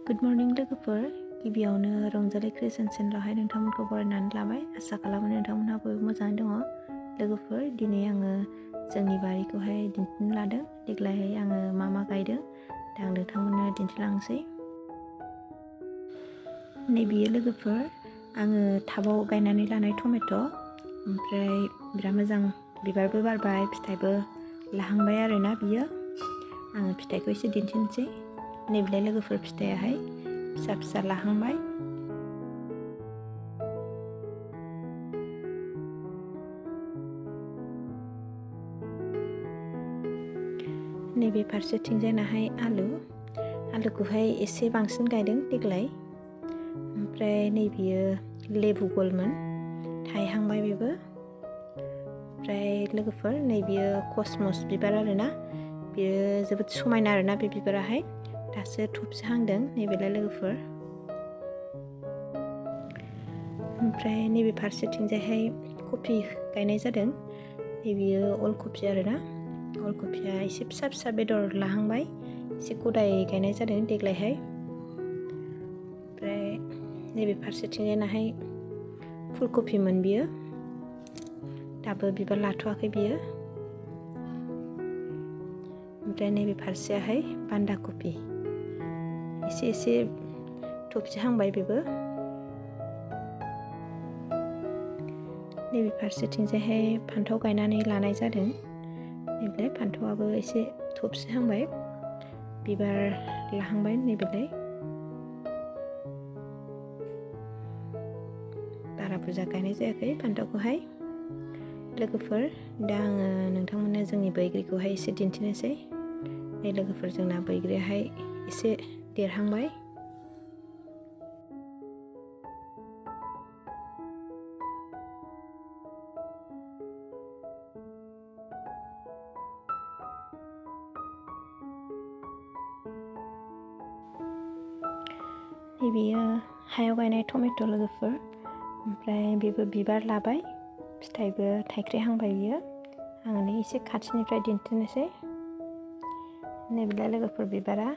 Good morning लोगोफोर, गिबियावनो रंजालि क्रिएशन चेनेलावहाय नोंथांमोनखौ बरायनानै लाबाय। आसा खालामो नोंथांमोनहाबो मोजाङै दङ। लोगोफोर, दिनै आङो जोंनि बारिखौहाय दिन्थिनो लादों। देग्लायहाय आङो मा गायदों दा आं नोंथांमोननो दिन्थिलांसै। नैबेयो लोगोफोर, आङो टाबाव गायनानै लानाय टमेट', ओमफ्राय बिराद मोजां बिबारबो बारबाय, फिथाइबो लाहांबाय आरोना बियो। आङो फिथाइखौ एसे दिन्थिनोसै। नैबेलाय लोगोफोर, फिथाइयाहाय फिसा फिसा लाहांबाय। नैबे फारसेथिंजायनाहाय आलुखौहाय एसे बांसिन गायदों देग्लाय। ओमफ्राय नैबेयो लेबु गलमोन, थायहांबाय बेबो। ओमफ्राय लोगोफोर, नैबेयो कसमस बिबार आरोना, बेयो जोबोद समायना आरोना बे बिबाराहाय। दासो थफिहांदों नैबेलाय लोगोफोर। ओमफ्राय नैबे फारसेथिंजायहाय कफि गायनाय जादों। नैबेयो अल कफि आरोना, अल कफिया एसे फिसा फिसा बेदर लाहांबाय, एसे गदाय गायनाय जादों देग्लायहाय। ओमफ्राय नैबे फारसेथिंजायनाहाय फुल कफिमोन बियो, दाबो बिबार लाथ'वाखै बियो। ओमफ्राय नैबे फारसेयाहाय बान्दा कफि, एसे थफिहांबाय बेबो। नैबे फारसेथिंजायहाय फान्थाव गायनानै लानाय जादों। नैबेलाय फान्थावआबो एसे थफिहांबाय, बिबार लाहांबाय नैबेलाय। बारा बुरजा गायनाय जायाखै फान्थावखौहाय। लोगोफोर, दा आङो नोंथांमोननो जोंनि बैग्रिखौहाय एसे दिन्थिनोसै। नै लोगोफोर, जोंना बैग्रियाहाय एसे देरहांबाय। नैबेयो हायाव गायनाय टमेट' लोगोफोर, ओमफ्राय बेबो बिबार लाबाय, फिथाइबो थाइख्रेहांबाय बियो। आङो एसे खाथिनिफ्राय दिन्थिनोसै। नैबेलाय लोगोफोर, बिबारा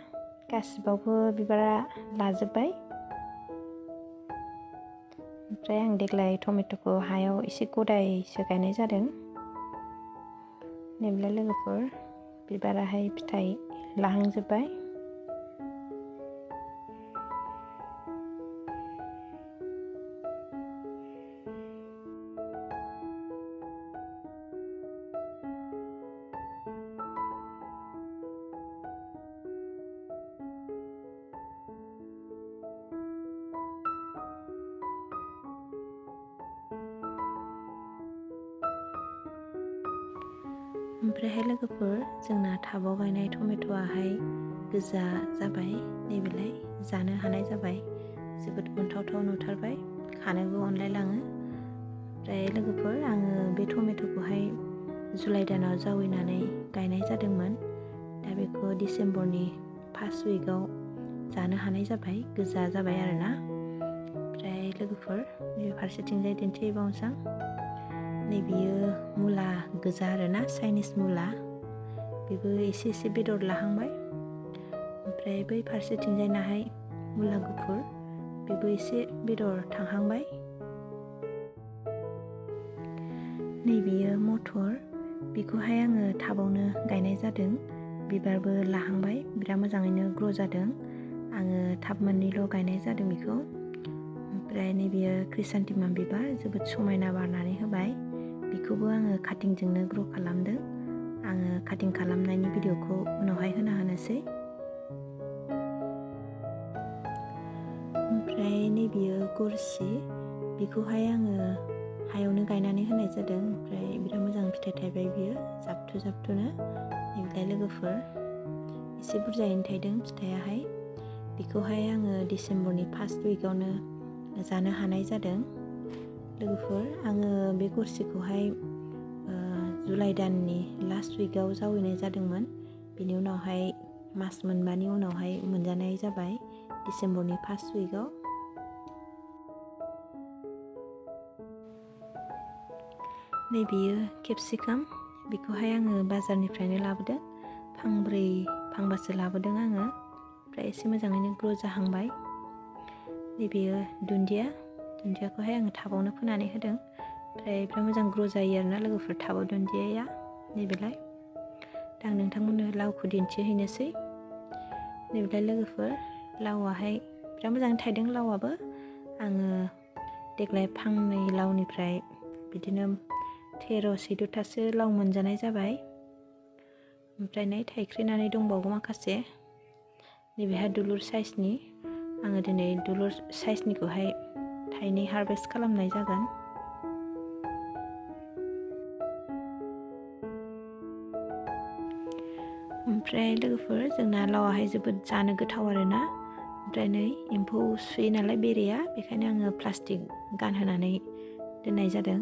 गासिबावबो बिबारा लाजोब्बाय। ओमफ्राय आं देग्लाय टमेट'खौ हायाव एसे गदायसो गायनाय जादों। नैबेलाय लोगोफोर, बिबाराहाय फिथाइ लाहांजोब्बाय। ओमफ्रायहाय लोगोफोर, जोंना टाबाव गायनाय टमेट'आहाय गोजा जाबाय। नैबेलाय जानो हानाय जाबाय, जोबोद अनथावथाव नुथारबाय, खानोबो अनलायलाङो। ओमफ्राय लोगोफोर, आङो बे टमेट'खौहाय जुलाइ दानाव जावैनानै गायनाय जादोंमोन। दा बेखौ डिसेम्बरनि फार्स्ट उइकआव जानो हानाय जाबाय, गोजा जाबाय आरोना। ओमफ्राय लोगोफोर, नैबे फारसेथिंजाय दिन्थिबावनोसै आं। नैबेयो मुला गोजा आरोना, चाइनिस मुला, बेबो एसे बेदर लाहांबाय। ओमफ्राय बै फारसेथिंजायनाहाय मुला गुफुर, बेबो एसे बेदर थांहांबाय। नैबेयो मटर, बेखौहाय आङो टाबावनो गायनाय जादों। बिबारबो लाहांबाय, बिराद मोजाङैनो ग्र' जादों। आङो टाब मोननैल' गायनाय जादों बेखौ। ओमफ्राय नैबेयो क्रिसान्थिमाम बिबार, जोबोद समायना बारनानै होबाय। बेखौबो आङो काटिंजोंनो ग्र' खालामदों। आङो काटिं खालामनायनि भिडिअखौ उनावहाय होनोसै। ओमफ्राय नैबेयो गरसि, बेखौहाय आङो हायावनो गायनानै होनाय जादों। ओमफ्राय बिराद मोजां फिथाइ थायबाय बियो, जाबथुनो। नैबेलाय लोगोफोर, एसे बुरजायैनो थायदों फिथाइयाहाय। बेखौहाय आङो डिसेम्बरनि फार्स्ट उइकआवनो जानो हानाय जादों। लोगोफोर, आङो बे गरसिखौहाय जुलाइ दाननि लास्ट उइकआव जावैनाय जादोंमोन। बेनि उनावहाय मास मोनबानि उनावहाय मोनजानाय जाबाय, डिसेम्बरनि फार्स्ट उइकआव। नैबेयो केपसिकाम, बेखौहाय आङो बाजारनिफ्रायनो लाबोदों। फांब्रै फांबासो लाबोदों आङो। ओमफ्राय एसे मोजाङैनो ग्र' जाहांबाय। नैबेयो दुन्दियाखौहाय आङो टाबावनो फोनानै होदों। ओमफ्राय बिराद मोजां ग्र' जायो आरोना लोगोफोर टाबाव दुन्दियाया। नैबेलाय दा आं नोंथांमोननो लावखौ दिन्थिहैनोसै। नैबेलाय लोगोफोर लावआहाय बिराद मोजाङै थायदों लावआबो। आङो देग्लाय फांनै लावनिफ्राय बिदिनो 13-14थासो लाव मोनजानाय जाबाय। ओमफ्राय नै थाइख्रिनानै दंबावो माखासे। नैबेहाय दुलुर साइजनि आङो दिनै दुलुर साइजनिखौहाय 2 हारभेस्ट खालामनाय जागोन। ओमफ्राय लोगोफोर जोंना लावआहाय जोबोद जानो गोथाव आरोना। ओमफ्राय नै एम्फौ सुयो नालाय बेरेया, बेखायनो आङो प्लास्टिक गानहोनानै दोननाय जादों।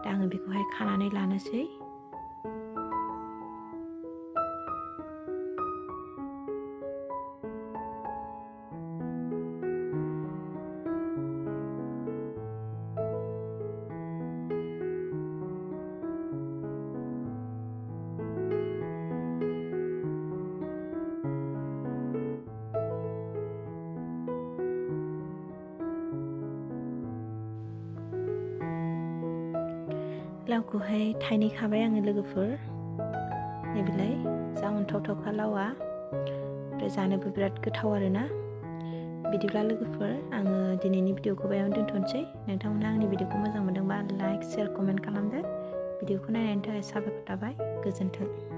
दा आङो बेखौहाय खानानै लानोसै। लावखौहाय 2 खाबाय आङो लोगोफोर। नैबेलाय जा अनथावथावखा लावआ, ओमफ्राय जानोबो बिराद गोथाव आरोना। बिदिब्ला लोगोफोर आङो दिनैनि भिडिअखौ बेयावनो दोनथ'नोसै। नोंथांमोना आंनि भिडिअखौ मोजां मोनदोंबा लाइक, शेयार, कमेन्ट खालामदो। भिडिअखौ नायनायनि थाखाय साबायखर थाबाय। गोजोन्थों।